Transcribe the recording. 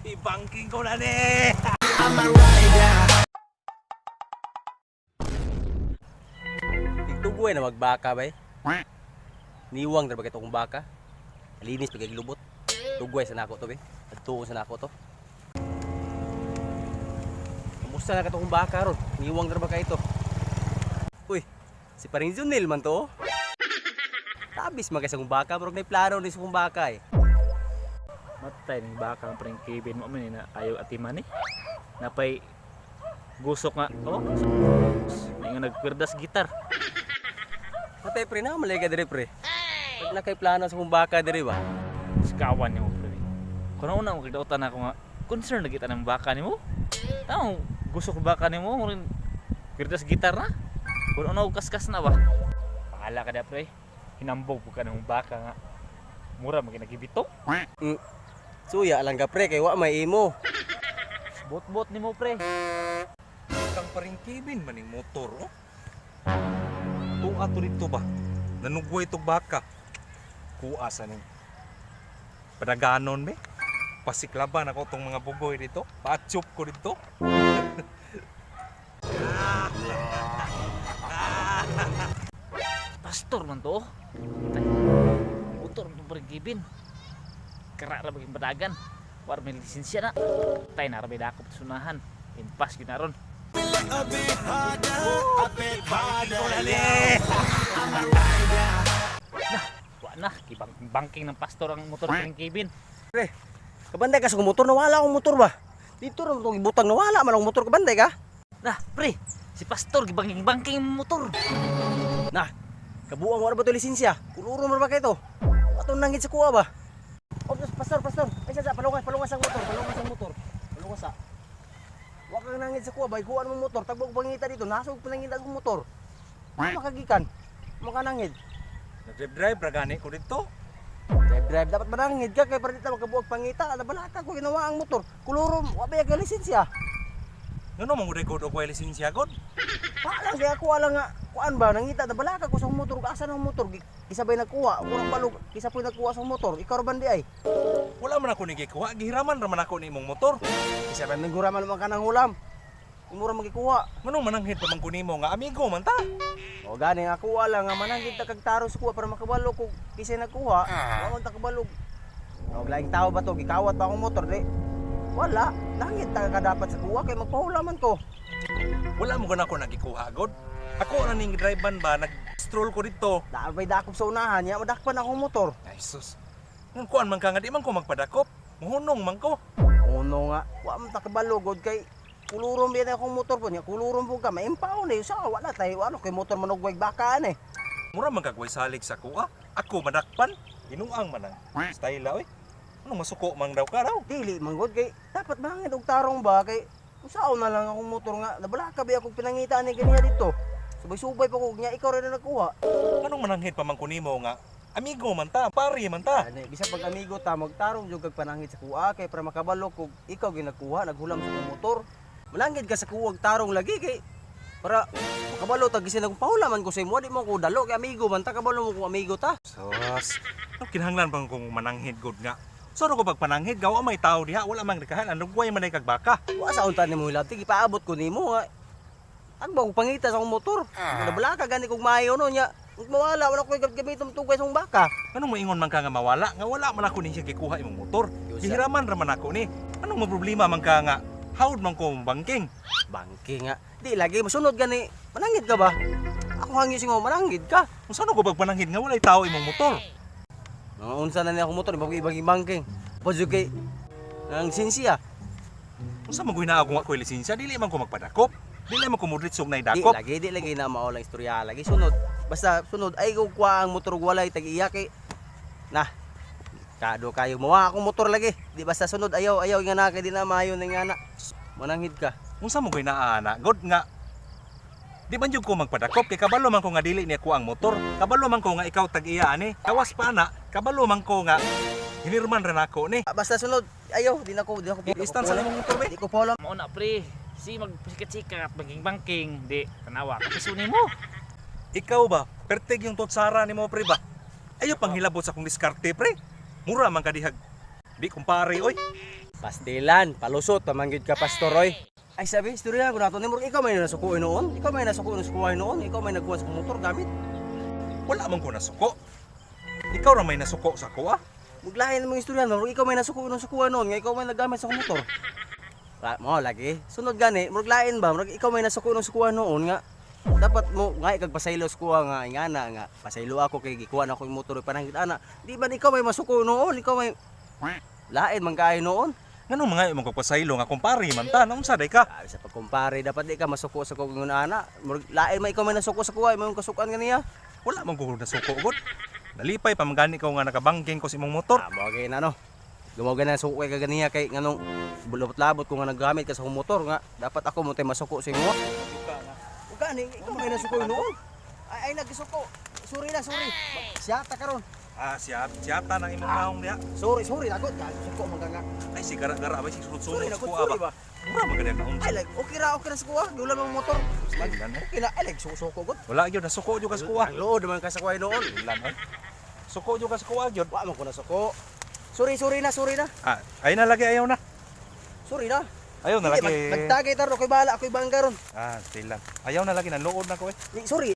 I-banking ko na ni. Tigtugoy na magbaka bay. Niwang ra ba kay tong baka? Linis pag lubot. Tugway sa nako to be. Adtuon sa nako to. Kumusta na katong baka ron? Niwang ra ba kay ito? Uy, si paring Junil man to. Oh. Tabis man kay sa kong baka, murag may plano ni sa kong baka eh. Matay ning baka ang paring Kevin mo man na ayaw atiman eh. Napay gusok nga oh. Na nga nagpirdas gitar. Patay pre na malay ka dire pre. Pag na kay plano sa kong baka dire ba? Sikawan nimo pre. Kuno una mo kigdautan ako nga concern na kita ng baka nimo. Tao gusok baka nimo mo rin pirdas gitar na. Kuno na og kaskas na ba. Pahala ka da pre. Hinambog po ka ng baka nga. Mura man ginagibitok. Suya lang ka pre kay wa may imo. Bot-bot nimo pre. Kang paring Kevin maning motor oh. Tuwa to dito ba? Nanugway tog baka. Kuha sa ning padaganon be. Pasiklaban ako tong mga bugoy dito. Pachup ko dito. Pastor man to. Tay. Motor man to paring Kevin. Kara ra baging badagan. War may lisensya na. Tay na ra may dakop sa sunahan. Impas gyud na ron. Nah, wa na kibang banking ng pastor ang motor paring Kevin. Kabanday ka sa kong motor, nawala akong motor ba? Dito ra itong ibutang nawala man akong motor, kabanday ka? Nah, pre, si pastor gibangking banking ang motor. Nah, kabuang wala ba ito lisensya? Kuluro man ba kayo to? Atong nangit sa kuha ba? Oh, pastor, pastor. Ay, sa, palungas, palungas ang motor, palungas ang motor. Palungas sa. Wa kang nangit sa kuha ba? Ikuha mo motor, tagbog pangita dito, nasog panangita sa motor. Ano makagikan? Makanangid. Nag-drive ra gani ko dito. Drive, drive. Dapat manangid ka kay para dito makabuag pangita. Nabalaka ko ginawa ang motor. Kuluro, wa ba yung lisensya? Ngano man gud ko og lisensya god? Palang kaya kuha lang nga kuan ba nangita na balaka ko sa motor asa ng motor kisabay nagkuha ako nang balog kisa po'y nagkuha sa motor ikaw ra bandi ay. Wala man ako ni gikuha, gihiraman ra man ako ni imong motor. Kisa pa mingura man man kanang hulam imo ra magikuha. Nganong mananghid pa man ko nimo nga amigo man ta? O gani nga kuha lang nga mananggit ta kag taro sa kuha para makabalo ko kisay nagkuha wa man ta kabalo. Og laing tao ba to gikawat pa akong motor di wala nangit ta ka dapat sa kuha kay magpahulaman ko. Wala mo gud ako nagikuha god. Ako ra ning drive-ban ba nag-stroll ko dito. Daan pa'y dakop sa unahan niya madakpan akong motor. Ay sus. Ngan kuan man ka nga di man ko magpadakop. Muhunong man ko. Uno nga, wa man ta kabalo god kay kuluron biya na akong motor po niya, kuluron po ka, maimpaw na yun sa wala tayo, ano kay motor manugway bakaan eh. Mura man kagway salig sa kuha. Ako madakpan. Ginuang man ang style la oy. Anong masuko man daw ka raw? Dili man god kay dapat mangin og tarong ba kay usaon na lang akong motor nga nabalaka ba akong pinangita ni ganiya dito. Subay-subay pa ko nya ikaw rin na nagkuha. Anong mananghid pa man ko nimo nga amigo man ta, pare man ta. Ano, bisan pag amigo ta magtarong jud kag panangit sa kuha kay para makabalo kog ikaw ginagkuha naghulam sa akong motor. Manangit ka sa kuha og tarong lagi kay para makabalo ta gisin akong pahulaman ko sa imo di mo ko dalo kay amigo man ta kabalo mo kung amigo ta. Sus. Ano kinahanglan bang kung mananghid god nga? So ano ko pagpananghid gawa may tao diha wala mang rikahan anong man ay kag baka. Wa sa unta nimo hilabti gipaabot ko nimo nga. Tagba ko pangita sa akong motor. Nabala ka gani kog maayo no nya. Ug mawala wala ko gamiton tugay sa akong baka. Anong moingon man ka nga mawala nga wala man ako ni siya gikuha imong motor. Yusa. Gihiraman ra man ako ni. Anong maproblema man ka nga hawd man ko bangking? Bangke nga. Di lagi masunod gani. Manangit ka ba? Ako hangyo singo manangit ka. Unsa no ko pagpananghid nga walay tao imong motor? Mga unsa na niya akong motor ibang ibang bangking. Pudyo kay ang sinsya. Unsa man ako nga ko'y lisensya dili man ko magpadakop. Dili man ko mudritsog na Di idakop. lagi di lagi na mao lang istorya lagi sunod. Basta sunod ay ko kuha ang motor ug walay tag iya kay nah. Kado kayo mawa akong motor lagi. Di basta sunod ayaw ayaw nga na kay di na maayo na nga na. Mananghid ka. Unsa mo ko'y naana god nga di man jud ko magpadakop kay kabalo man ko nga dili niya ko ang motor. Kabalo man ko nga ikaw tag-iya ani. Kawas pa na, kabalo man ko nga hinirman ra nako ni. Ah, basta sunod ayaw di na ko di na ko Istan sa imong motor be. Di ko polo. Mao na pre. Si magsikat-sikat maging banking di tanawa ka piso nimo. Ikaw ba, pertig yung totsara ni mo pre ba? Ayo panghilabot sa akong diskarte pre. Mura man ka dihag. Di kumpare oy. Pastilan, palusot, pamanggid ka, pastor, oy. Ay sabi, istorya ko nato ni Murag ikaw may nasuko noon, ikaw may nasuko sa kuha noon, ikaw may nagkuha sa motor gamit. Wala man ko nasuko. Ikaw ra may nasuko sa kuha. Muglain mo istorya no, murag ikaw may nasuko sa kuha noon, nga ikaw may naggamit sa motor. Ra mo lagi. Sunod gani, murag lain ba, murag ikaw may nasuko sa kuha noon nga dapat mo nga ikag pasaylo sa kuha nga ingana nga pasaylo ako kay gikuha na ako yung motor panangit ana. Di ba ikaw may masuko noon, ikaw may lain man kaayo noon. Nganong mga imong pagpasaylo nga kumpare man ta, unsa day ka? Sabi sa pagkumpare, dapat di ka masuko sa kong ana. Murag lain man ikaw may nasuko sa kuha, may kasukan ganiya. Wala man ko nasuko gud. Nalipay pa man gani ko nga nakabangking ko sa imong motor. Ah, mo kay na no. Gumawa na suko kay kaganiya kay nganong bulabot-labot ko nga naggamit ka sa akong motor nga dapat ako mo tay masuko sa imo. Ugani, ikaw may nasuko noon. Ay ay nagsuko. Sorry na, sorry. Siyata karon. Ah, siya siyata nang imong naong diha. Sorry, sorry lagot ka. Suko man ka nga. Ay si gara-gara ba si Sorry sulod-sulod na, sa kuha sorry ba? ba? Mura man gani ka unsa. Ay like okay ra, okay ra sa kuha. Giulan mo motor. Pastilan, eh. Okay na, ay like suko gud. Wala gyud nasuko gyud ka sa kuha. Ang lood man ka sa kuha noon. Ulan oy. Suko gyud ka sa kuha gyud. Wa man ko nasuko. Sorry, sorry na, sorry na. Ah, ay na lagi ayaw na. Sorry na. Ayaw na Hindi, lagi. magtagay taro, ako'y bahala, ako'y bangga ron. Ah, still lang. Ayaw na lagi, nanlood na ko eh. Sorry.